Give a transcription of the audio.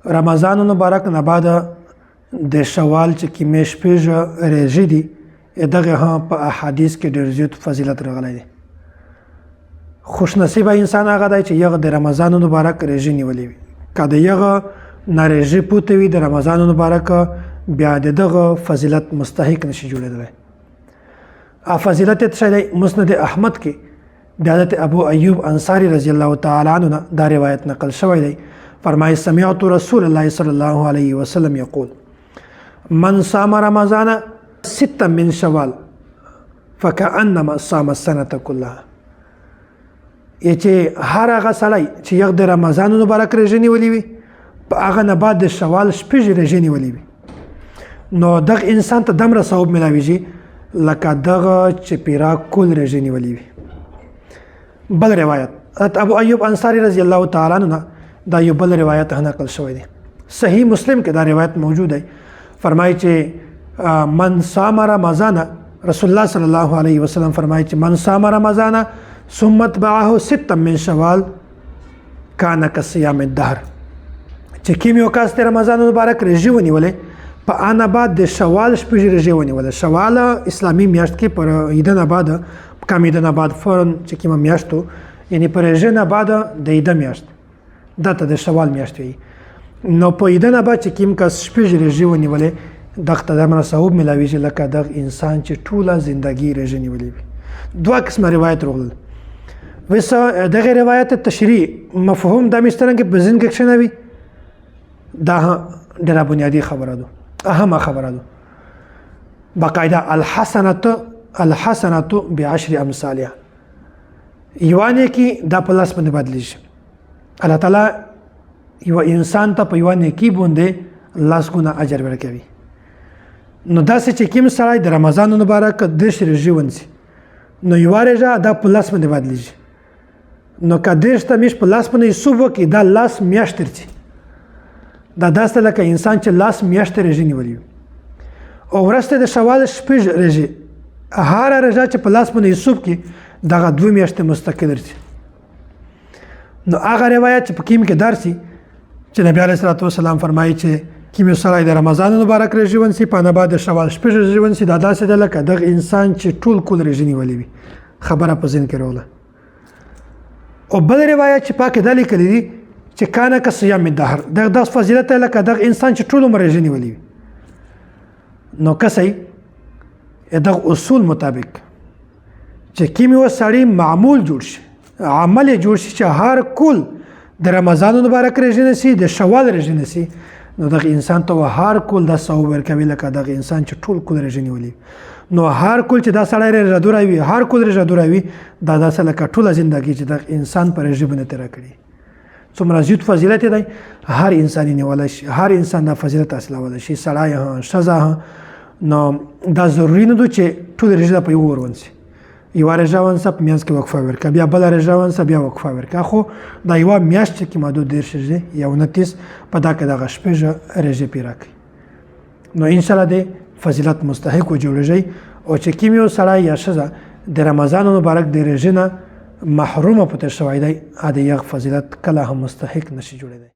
رمضان مبارک نه بعد د شوال چې کیمې شپږ ریژې دي، دغه هم په احادیث کې ډېر زیات فضیلت راغلی دی. خوش نصیبه انسان هغه دی چې یغه د رمضان مبارک ریژې نیولې وي. که د یغه نه ریژې پوته وي د رمضان مبارک، بیا د دغه فضیلت مستحق نشي جوړېدلی. فضیلت یې څه دی؟ مسند احمد کې د حضرت ابو ایوب انصاری رضی الله تعالی عنہ نه دا روایت نقل شوی دی. فرمایي: سمعت رسول الله صلی الله علیه وسلم یقول من صام رمضان ستا من شوال فكأنما صام السنة كلها. چې هر هغه سړی چې یو د رمضان مبارک رژه نیولې وي، په هغه نه بعد د شوال شپږ رژه نیولې وي، نو دغه انسان ته دمره ثواب ملاویږي لکه دغه چې پیرا کل رژه نیولې وي. بل روایت حضرت ابو ایوب انصاری رضی الله تعالی عنہ دا یو بل روایت هم نقل شوی دی. صحیح مسلم کې دا روایت موجود دی. فرمایي چې من صام رمضان، رسول الله صلی الله علیه وسلم فرمایي چې من صام رمضان ثم اتبعه ستا من شوال کان کصیام الدهر. چې کوم یو کس د رمضان مبارک رژې ونیولې، په انا بعد د شوال شپږ رژې ونیولې. شوال اسلامي میاشت کې پر عیدن بعد، کم عیدن بعد فورا چې کومه میاشتو، یعنی پر رژې نه بعد د عیده میاشت، دا ته د شوال میاشت وي. نو په عیدن بعد چې کوم کس شپږ رژې ونیولې، دغه ته دمره ثواب ملاویږي لکه دغه انسان چې ټوله زندګي رژې نیولې وي. دوه قسمه روایت راغلل. وسه دغه روایت تشریح مفهوم دا مسترنګ په ذهن کې کښنوي، دا ډېره بنیادي خبره ده، اهمه خبره ده. باقاعده الحسنه بعشر امثالها، یوه نیکي دا په لاس باندې بدلیږي. الله تعالی یو انسان ته په یوه نیکي باندې لاس ګونه اجر ورکوي. نو داسې چې کوم سړی د رمضان مبارک 30 رژې ونیسي، نو یوه رژه دا په لاس باندې بدلیږي. نو که 30 ته میش په لاس باندې حساب وکړي، دا لاس میاشتې رسي. دا داسې لکه انسان چې لاس میاشتې رژې نیولې وي. او وروسته د شوال شپږ رژې، هره رژه چې په لاس باندې حساب کړي، دغه دوه میاشتې مستقل رسي. نو هغه روایت چې په کیم کې درسي چې نبی علیه الصلاة والسلام فرمایي چې کوم یو سړی د رمضان مبارک رژې ونیسي، په نه بعد د شوال شپږ رژې ونیسي، دا داسې ده لکه دغه انسان چې ټول کول رژې نیولې وي. خبره په ذهن کې راوله. او بل روایت چې پاکې دا لیکلي دي چې کانه که صیام الدهر، دغه داس فضیلت دی لکه دغه انسان چې ټول عمر رژې نیولې وي. نو کسئ دغه اصول مطابق چې کوم یو سړی معمول جوړ شي، عمل یې جوړ شي چې هر کول د رمضان مبارک رژې نسی، د شوال رژې نسی، نو دغه انسان ته هر کول دا ثواب ورکوي لکه دغه انسان چې ټول کول رژې نیولې. نو هر کول چې دا سړی رژه دوروي، هر کول رژه دوروي، دا داسې لکه ټوله زندګي چې دغه انسان په رژې باندې تېره کړي. څومره زیات فضیلت دی، هر انسان یې نیولی شي، هر انسان دا فضیلت حاصلولی شي، سړی هم ښځه هم. نو دا ضروري نه ده چې ټول رژه په یو ور ونیسي. یوه رژه ونیسه، په منځ کې وقفه ورکړه، بیا بله رژه ونیسه، بیا وقفه ورکړه. خو دا یوه میاشت چې کومه ده 30 رژې یا 29، په دا کې دغه شپږ رژې پیره کوي. نو انشاءالله د فضیلت مستحق وجوړیږي. او چې کوم یو سړی یا ښځه د رمضان مبارک د رژې نه محرومه پاتې شوی دی، د یغ فضیلت کله هم مستحق نشي جوړېدی.